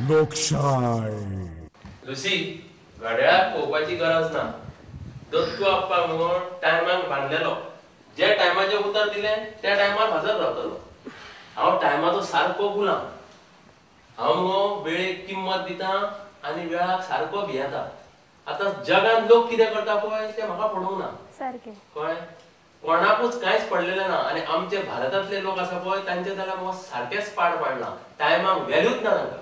लोकशाय. लुसी, घड्याळाक पळोवपाची गरज ना. दत्तू आप्पा मुगो टायमाक बांदलेलो, जे टायमाचें उतर दिलें त्या टायमार हजर रावतलो. हांव टायमाचो सारको गुलाम. हांव मुगो वेळेक किंमत दिता आनी वेळाक सारको भियेता. आतां जगान लोक कितें करता पळय तें म्हाका पडोवंक ना. सारकें. कळ्ळें? कोणाकूच कांयच पडलेलें ना. आनी आमचे भारतांतले लोक आसा पळय तांचे जाल्यार म्हाका सारकेंच पाड पाडलां. टायमाक व्हॅल्यूच ना तांकां.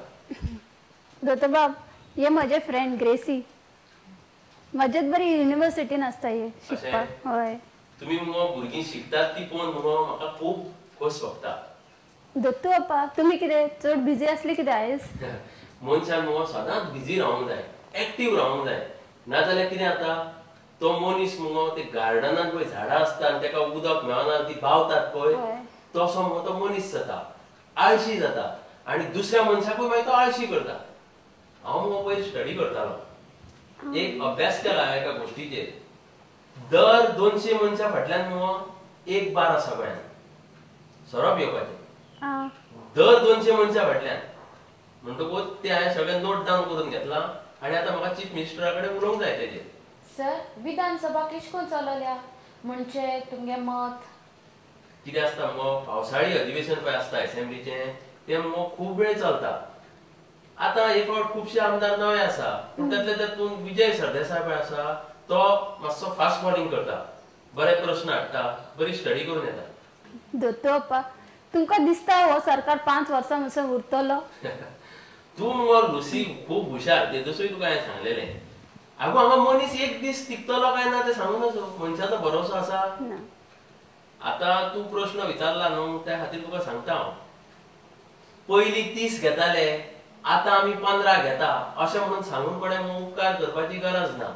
दोतोरबाब, हे म्हजे फ्रेंड ग्रेसी. म्हजेच बरी युनिवर्सिटीन आसता हे शिकपाक. हय. तुमी मुगो भुरगीं शिकतात ती पळोवन मुगो म्हाका खूब खोस भोगता. दत्तू आप्पा, तुमी कितें चड बिजी आसले कितें आयज? मनशान मुगो सदांच बिजी रावंक जाय, एक्टीव रावंक जाय. नाजाल्यार कितें जाता, तो मनीस मुगो ते गार्डनान पळय झाडां आसता आनी ताका उदक मेळना ती बावतात पळय, तसो मुगो तो मनीस जाता, आळशी जाता आनी दुसऱ्या मनशाकूय मागीर तो आळशी करता. हांव मुगो पयर स्टडी करतालो, एक अभ्यास केला एका गोश्टीचेर. दर 200 मनशां फाटल्यान मुगो एक बार आसा गोंयांत सोरो पिवपाचें. दर 200 मनशां फाटल्यान. म्हणटकूच ते हांवें सगळें नोट डावन करून घेतलां आनी आतां म्हाका चीफ मिनिस्टरा कडेन उलोवंक जाय तेजेर. सर, विधानसभा किश कोन चलल्या म्हणजे तुमगे मत कितें आसता मुगो, पावसाळी अधिवेशन पळय आसता एसेंब्लीचें, तें मुगो खूब वेळ चलता. आतां एक फावट खुबशे आमदार नवे आसा, पूण तातले तातूंत विजय सरदेसाय पळय आसा तो मातसो फास्ट बॉलिंग करता, बरे प्रस्न हाडटा, बरी स्टडी करून येता. दत्तू आप्पा, तुमकां दिसता हो सरकार 5 वर्सां म्हणसर उरतलो? तूं मुगो लुसी खूब हुशार, तेदसूय तुका हांवें सांगलेलें. आगो हांगा मनीस एक दीस तिगतलो काय ना तें सांगू नजो, मनशाचो भरोसो आसा. आतां तूं प्रश्न विचारला न्हू त्या खातीर तुका सांगता हांव. पयलीं 30 घेताले, आतां आमी 15 घेता अशें म्हणून सांगून कोणें मुगो उपकार करपाची गरज ना.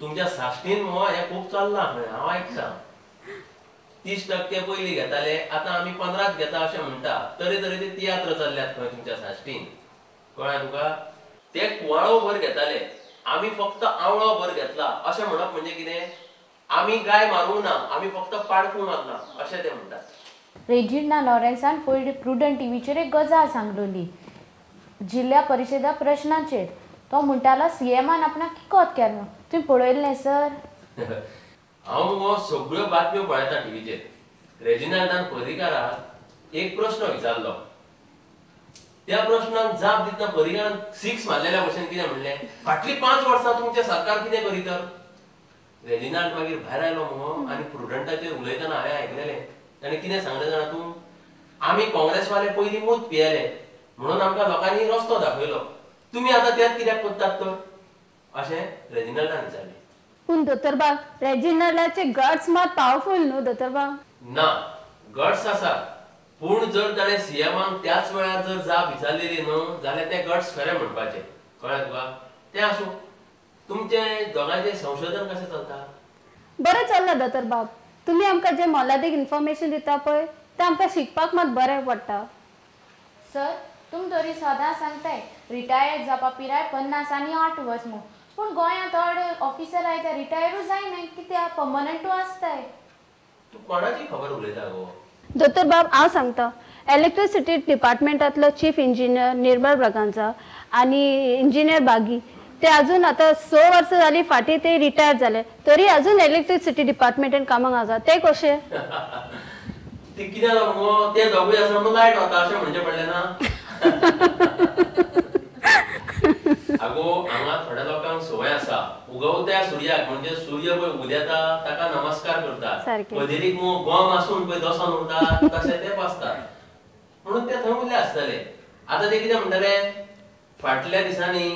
तुमच्या साश्टीन मुगो हें खूब चल्लां खंय, हांव आयकतां. 30% पयलीं घेताले, आतां आमी 15 घेता अशें म्हणटा. तरेतरेचे तियात्र चल्ल्यात खंय तुमच्या साश्टीन. कळ्ळें तुका? ते कुवाळो भर घेताले, आमी फक्त आवळो भर घेतला अशें म्हणप म्हणजे कितें, आमी गाय मारूंक ना, आमी फक्त पाडकूं मारला अशें ते म्हणटात. रेजिना लॉरेन्सान पयर प्रुडंट टीव्हीचेर एक गजाल सांगलोली जिल्ल्या परिशदा प्रश्नाचेर. तो म्हणटालो सीएमान आपणाक किकोत केलो. तुवें पळयल्लें सर? हांव मुगो सगळ्यो बातम्यो पळयता टीव्हीचेर. रेजिनाल्डान पर्रीकाराक एक प्रश्न विचारलो, त्या प्रश्नाक जाप दितना पर्रीकारान 6 मारलेल्या भशेन कितें म्हणलें, फाटलीं 5 वर्सां तुमचें सरकार कितें करीत तर? रेजिनाल्ड मागीर भायर आयलो मुगो आनी प्रुडंटाचेर उलयतना हांवें आयकलेलें ताणें कितें सांगलें जाणा तूं, आमी काँग्रेसवाले पयलीं मूत पियेले म्हणून आमकां लोकांनी रस्तो दाखयलो, तुमी आतां त्यात कित्याक करतात तर, अशें रेजिनाल्डान विचारलें. पूण दोतोरबाब, रेजिनाल्डाचे गट्स मात पावरफूल न्हू दोतोरबाब? ना, गट्स आसा, पूण जर ताणें सीएमाक त्याच वेळार जर जाप विचारलेली न्हू जाल्यार ते गट्स खरें म्हणपाचें. कळ्ळें तुका? तें आसूं. तुमचें दोगांचें संशोधन कशें चलता? बरें चल्लां दोतोरबाब. तुमी आमकां जें मोलादीक इन्फॉर्मेशन दिता पळय तें आमकां शिकपाक मात बरें पडटा. सर, तुमी तरी सदां सांगताय रिटायर्ड जावपा पिराय 50 आनी 8 वर्स म्हूण, पूण गोंयांत थोडे ऑफिसर आयता रिटायरूय जायना, कित्याक पर्मनंटूय आसताय. तूं कोणाची खबर उलयता गो? दोतोरबाब, हांव सांगता, इलेक्ट्रिसिटी डिपार्टमेंटांतलो चीफ इंजिनियर निर्मल ब्रागांजा आनी इंजिनियर बागी ते अजून आतां 6 वर्सां जालीं फाटीं ते रिटायर जाले, तरी अजून इलेक्ट्रिसिटी डिपार्टमेंटान कामाक आसा. ते कशे? ते कितें जालां मुगो, ते दोगूय आसा म्हणून लायट वता अशें म्हणचें पडलें ना? आगो, हांगा थोड्या लोकांक संवय आसा, उगवत्या सुर्याक म्हणजे सूर्य पळय उदेता ताका नमस्कार करतात, पदेरीक मुगो गोम आसून पळय दसोन उरता तशें ते बसतात, म्हणून ते थंय उरले आसतले. आतां ते कितें म्हणटले, फाटल्या दिसांनी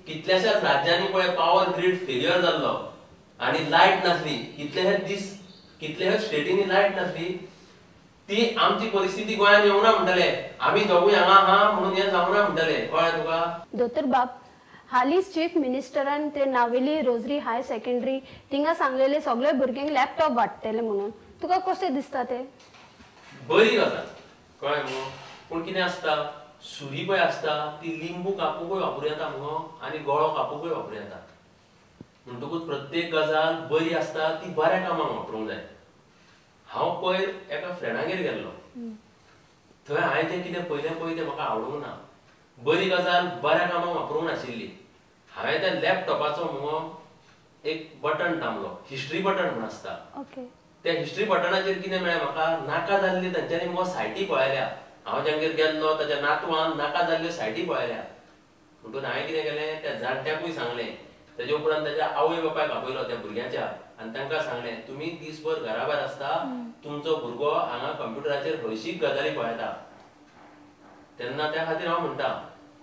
कितल्याशाच राज्यांनी पळय पावर ग्रीड फेलियर जाल्लो आनी लायट नासली, कितलेशेच दीस कितल्याशाच स्टेटींनी लायट नासली. ती आमची परिस्थिती गोंयांत येवना म्हणटले, आमी दोगूय हांगा आहा म्हणून हें जावना म्हणटले. कळ्ळें तुका? दोतोरबाब, हालींच चीफ मिनिस्टरान ते नावेली रोजरी हायर सेकंडरी थिंगा सांगलेले सगळे भुरग्यांक लॅपटॉप वांट्टले म्हणून, तुका कशें दिसता तें? बरी गजाल, कळ्ळें मुगो. पूण कितें आसता, सुरी पळय आसता ती लिंबू कापूंकूय वापरूं येता मुगो आनी गळो कापूंकूय वापरूं येता. म्हणटकूच प्रत्येक गजाल बरी आसता ती बऱ्या कामाक वापरूंक जाय. हांव पयर एका फ्रेंडागेर गेल्लो, थंय हांवें जें कितें पळयलें पळय तें म्हाका आवडूंक ना. बरी गजाल बऱ्या कामाक वापरूंक नाशिल्ली. हांवें त्या लॅपटॉपाचो मुगो एक बटन दामलो, हिस्ट्री बटन म्हूण आसता. त्या हिस्ट्री बटनाचेर कितें मेळ्ळें म्हाका, नाका जाल्ली तांच्यांनी मुगो सायटी पळयल्या. हांव जांगेर गेल्लो ताच्या नातवान नाका जाल्ल्यो सायटी पळयल्या. म्हणटून हांवें कितें केलें, त्या जाणट्याकूय सांगलें, तेजे उपरांत ताच्या आवय बापायक आपयलो त्या भुरग्याच्या आनी तांकां सांगलें तुमी दीसभर घरा भायर आसता, तुमचो भुरगो हांगा कंप्युटराचेर हळशीक गजाली पळयता. तेन्ना त्या खातीर हांव म्हणटा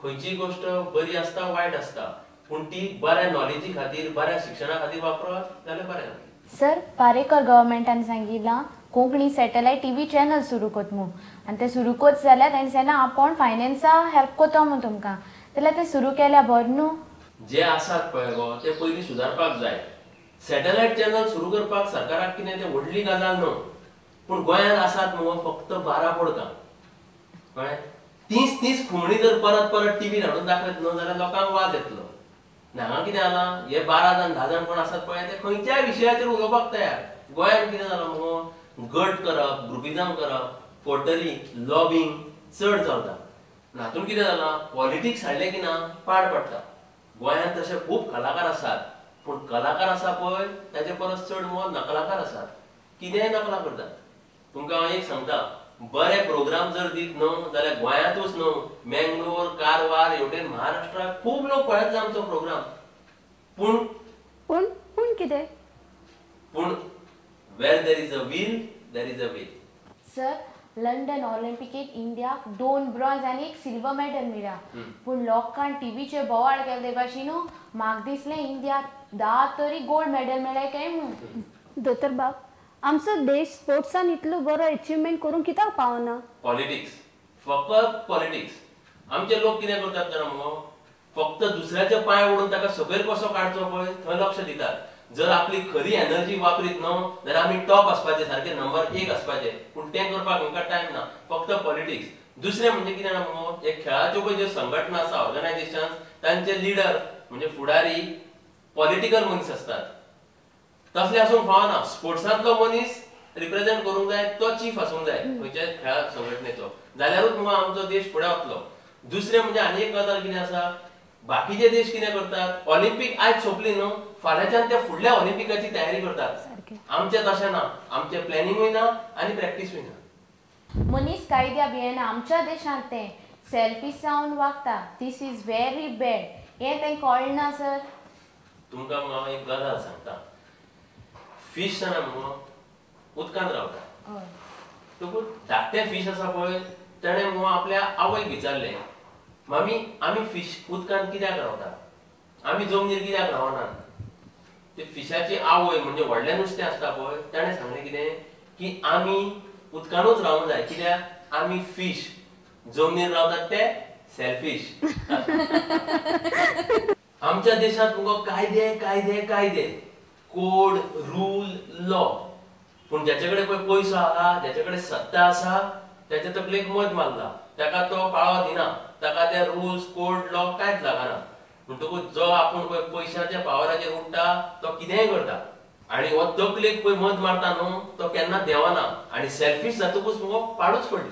खंयचीय गोश्ट बरी आसता वायट आसता, पूण ती बऱ्या नॉलेजी खातीर बऱ्या शिक्षणा खातीर वापरत जाल्यार बरें जातलें. सर, पारेकर गव्हर्मेंटान सांगिल्लां कोंकणी सॅटेलायट टीव्ही चॅनल सुरू कोत म्हूण, आनी तें सुरू कोत जाल्यार ताणें सांगलां आपूण फायनान्सा हेल्प कोतो म्हूण तुमकां, जाल्यार तें सुरू केल्यार बरें न्हू? जे आसात पळय गो ते पयलीं सुदारपाक जाय. सॅटेलायट चॅनल सुरू करपाक सरकाराक कितें तें व्हडली गजाल न्हू, पूण गोंयांत आसात मुगो फक्त 12 बोडकां, कळ्ळें? तीच तीच खुमणी जर परत परत टीव्हीर हाडून दाखयत न्हू जाल्यार लोकांक वाज येतलो. हांगा कितें जालां, हे 12 जाण 10 जाण कोण आसात पळय ते खंयच्याय विशयाचेर उलोवपाक तयार. गोंयांत कितें जालां मुगो, गट करप, ग्रुपिझम करप, कोटरी, लॉबींग चड चलता. हातूंत कितें जालां, पॉलिटिक्स हाडलें की ना पाड पडटा. गोंयांत तशे खूब कलाकार आसात, पूण कलाकार आसा पळय ताचे परस चड मुगो नकलाकार आसात, कितेंय नकला करतात. तुमकां हांव एक सांगता, बरे प्रोग्राम जर दीत न्हू जाल्यार गोंयांतूच न्हू, मेंगलोर, कारवार हेवटेन महाराष्ट्राक खूब लोक पळयतले आमचो प्रोग्राम. पूण पूण पूण कितें, पूण where there is a will there is a way. Sir, London ऑलिम्पिकेक इंडियाक 2 ब्रॉन्ज आनी 1 सिल्वर मेडल मेळ्ळा, पूण लोकांक टीव्हीचेर बोवाळ केले ते भाशेन न्हू म्हाका दिसलें इंडियाक 10 तरी गोल्ड मेडल मेळ्ळें काय म्हूण. दोतोर बाब, आमचो देश स्पोर्ट्सान इतलो बरो एचिवमेंट करूंक कित्याक पावना? पॉलिटिक्स, फकत पॉलिटिक्स. आमचे लोक कितें करतात जाणा मुगो, फक्त दुसऱ्याचे पांय ओडून ताका सकयल कसो काडचो पळय थंय लक्ष दितात. जर आपली खरी एनर्जी वापरीत न्हू जाल्यार आमी टॉप आसपाचे, सारके नंबर 1 आसपाचे, पूण तें करपाक आमकां टायम ना, फक्त पॉलिटिक्स. दुसरें म्हणजे कितें जाणा मुगो, हे खेळाच्यो पळय ज्यो संघटना आसा, ऑर्गनायझेशन्स, तांचे लिडर म्हणजे फुडारी पॉलिटिकल मनीस आसतात. तसले आसूंक फावना. स्पोर्ट्सांतलो मनीस रिप्रेझेंट करूंक जाय, तो चीफ आसूंक जाय खंयच्याय खेळा संघटनेचो, जाल्यारूच मुगो आमचो देश फुडें वतलो. दुसरें म्हणजे आनी एक गजाल कितें आसा, बाकीचे देश कितें करतात, ऑलिम्पीक आयज सोंपली न्हू फाल्यांच्यान ते फुडल्या ऑलिम्पिकाची तयारी करतात. आमचें तशें ना, आमचें प्लॅनिंगूय ना आनी प्रॅक्टिसूय ना. मनीस कायद्या भियेना आमच्या देशांत, तें सेल्फीश जावन वागता. This is very bad, हें तें कळना सर. तुमकां हांव एक गजाल सांगता, फीश जाणा मुगो उदकांत रावता, तुका धाकटें फीश आसा पळय तेणें मुगो आपल्या आवयक विचारलें, मामी आमी फीश उदकांत कित्याक रावता, आमी जमनीर कित्याक रावनात? ते फिशाची आवय म्हणजे व्हडलें नुस्तें आसता पळय तेणें सांगलें कितें की आमी उदकानूच रावंक जाय, कित्याक आमी फीश, जमनीर रावतात ते सेल्फीश. आमच्या देशांत मुगो कायदे कायदे कायदे, कोड, रूल, लॉ, पूण ज्याचे कडेन पळय पयसो आहा, ज्याचे कडेन सत्ता आसा, त्याच्या तकलेक मद मारला, ताका तो पाळो दिना, ताका ते रुल्स, कोड, लॉ कांयच लागना. म्हणटकूच जो आपूण पळय पयशाच्या पावराचेर उडटा तो कितेंय करता, आनी हो तकलेक पळय मद मारता न्हू तो केन्ना देंवना, आनी सेल्फीश जातकूच मुगो पाडूच पडली.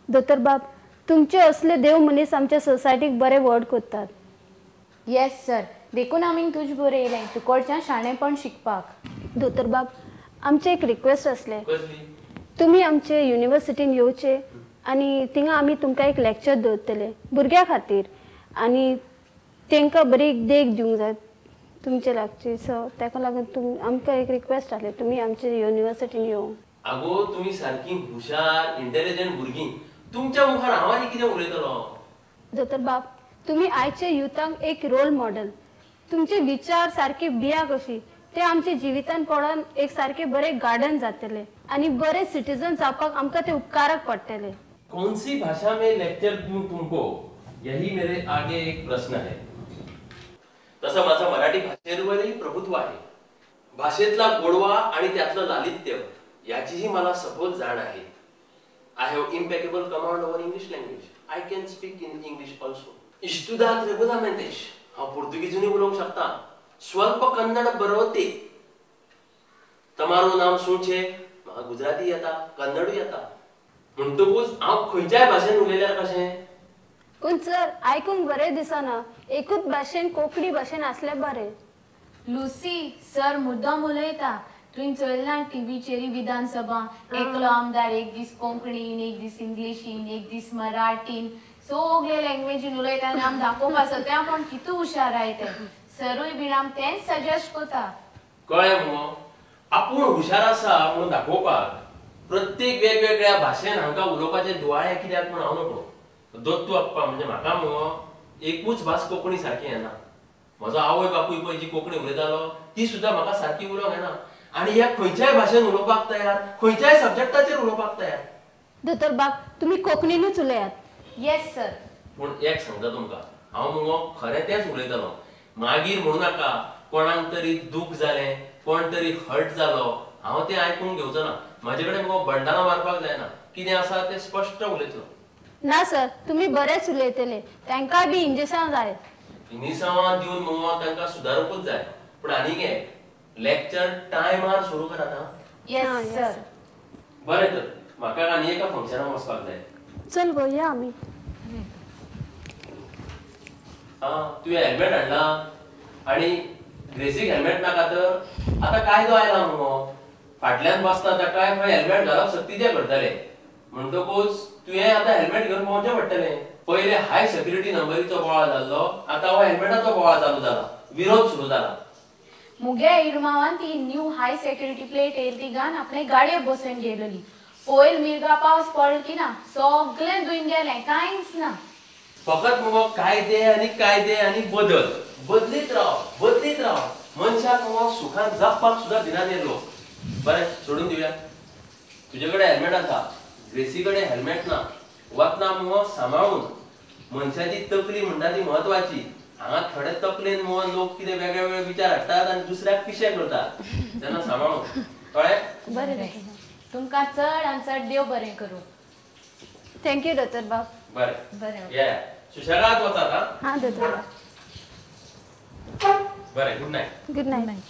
दोतोर बाब, तुमचे असले देव मनीस आमच्या सोसायटीक बरे व्हड करतात. येस सर, देखून आमी तुज बरें येयलें तुकडच्यान शाणेपण शिकपाक. दोतोर बाब, आमचें एक रिक्वेस्ट आसलें, तुमी आमचे युनिवर्सिटीन येवचे आनी थिंगा आमी तुमकां एक लेक्चर दवरतले भुरग्यां खातीर, आनी तांकां बरी देख दिवंक जाय तुमचे लागची. सो ताका लागून आमकां एक रिक्वेस्ट आसलें, तुमी आमचे युनिवर्सिटीन येवंक. आगो तुमी सारकी हुशार इंटेलिजंट भुरगीं, तुमच्या मुखार हांव आनी कितें उलयतलो? दोतोर बाब, तुमी आयच्या युथांक एक रोल मॉडल. तुमचे विचार सारके बिया कशी ते आमच्या जिवितान पडोन एक सारके बरे गार्डन जातले आनी बरे सिटीजन जावपाक आमकां ते उपकारक पडटले. कौन सी भाषा में लेक्चर दूं तुमको, यही मेरे आगे एक प्रश्न है. तसं माझं मराठी भाषेवरही प्रभुत्व आहे. भाषेतला गोडवा आणि त्यातलं लालित्य याचीही मला सखोल जाण आहे. I have impeccable command over English language. I can speak in English also. इश्तुदात रेगुलामेंतेश, हांव पुर्तुगीजूनय उलोवंक शकता. स्वल्प कन्नड बरोवते. તમારું નામ શું છે, म्हाका गुजराती येता, कन्नडूय येता. म्हणटकूच हांव खंयच्याय भाशेन उलयल्यार कशें? पूण सर आयकूंक बरें दिसना. एकूच भाशेन कोंकणी भाशेन आसलें बरें. लुसी सर मुद्दम उलयता. तुवें चोयला टीव्हीचेर विधानसभा एकलो आमदार एक दीस कोंकणीन, एक दीस इंग्लिशीन, एक दीस मराठीन, सगळे लँग्वेजीन उलयता आनी आम दाखोवपा सोदता पूण कितू हुशार आहाय ते. सरूय बीन आम तेंच सजेस्ट करता. कळ्ळें मुगो? आपूण हुशार आसा म्हणून दाखोवपाक प्रत्येक वेगवेगळ्या भाशेन हांकां उलोवपाचे दुवाळे कित्याक म्हूण हांव नकळो. दत्तू आप्पा म्हणजे म्हाका मुगो एकूच भास कोंकणी सारकी येना. म्हजो आवय बापूय पळय जी कोंकणी उलयतालो ती सुद्दां म्हाका सारकी उलोवंक येना. आनी ह्या खंयच्याय भाशेन उलोवपाक तयार, खंयच्याय सब्जॅक्टाचेर उलोवपाक तयार. दोतोर बाब तुमी कोंकणीनूच उलयात. Yes sir. पूण एक सांगता तुमकां, हांव मुगो खरें तेंच उलयतलो. मागीर म्हणू नाका कोणाक तरी दूख जालें, कोण तरी हर्ट जालो. हांव तें आयकूंक घेवचो ना. म्हाजे कडेन मुगो बंडाना मारपाक जायना. कितें आसा तें स्पश्ट उलयतलो. ना सर, तुमी बरेंच उलयतले. तांकांय बी इंजेसांव जाय. इंजेसांवां दिवन मुगो तांकां सुदारूंकूच जाय. पूण आनीक एक लेक्चर टायमार सुरू करात. हां. Yes sir. बरें तर म्हाका आनी एका फंक्शनाक वचपाक जाय. चल गो या आमी. आं, तुवें हेल्मेट हाडला आनी ग्रेसीक हेल्मेट नाका तर? आतां कायदो आयला मुगो, फाटल्यान बसता ताकाय खंय हेल्मेट घालप सक्तीचें करतले. म्हणटकूच तुवें आतां हेल्मेट घेवन भोंवचें पडटलें. पयले हाय सेक्युरिटी नंबरीचो बोवाळ जाल्लो, आतां हो हेल्मेटाचो बोवाळ चालू जाला, विरोध सुरू जाला. मुगे इरमावान ती न्यू हाय सेक्युरिटी प्लेट येयली ती घान आपले गाडये बसोवन गेलेली. पयल मिर्गा पावस पडलो की ना सगळें धुयन गेलें, कांयच ना. फकत मुगो कायदे आनी कायदे आनी बदल, बदलीत राव, बदलीत राव. मनशाक मुगो सुखान जगपाक सुद्दां दिना न्ही लोक. बरें सोडून दिवया. तुजे कडेन हेल्मेट आसा, ग्रेसी कडेन हेल्मेट ना. वतना मुगो सांबाळून. मनशाची तकली म्हणटा ती म्हत्वाची. हांगा थोडे तकलेन मुगो लोक कितें वेगळे वेगळे विचार हाडटात आनी दुसऱ्याक पिशे करतात. तेन्ना सांबाळून. कळ्ळें? बरें, तुमकां चड आनी चड देव बरें करूं. Thank you दोतोर बाब. बरें बरें, या सुशेगाद वचात. हां हां दोतोर बाब. बरें, good night. Good night.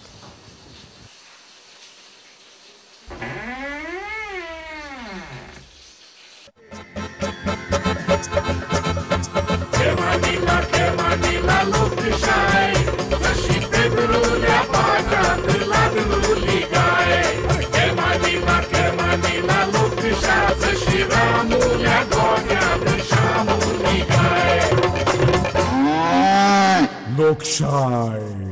Lokşay.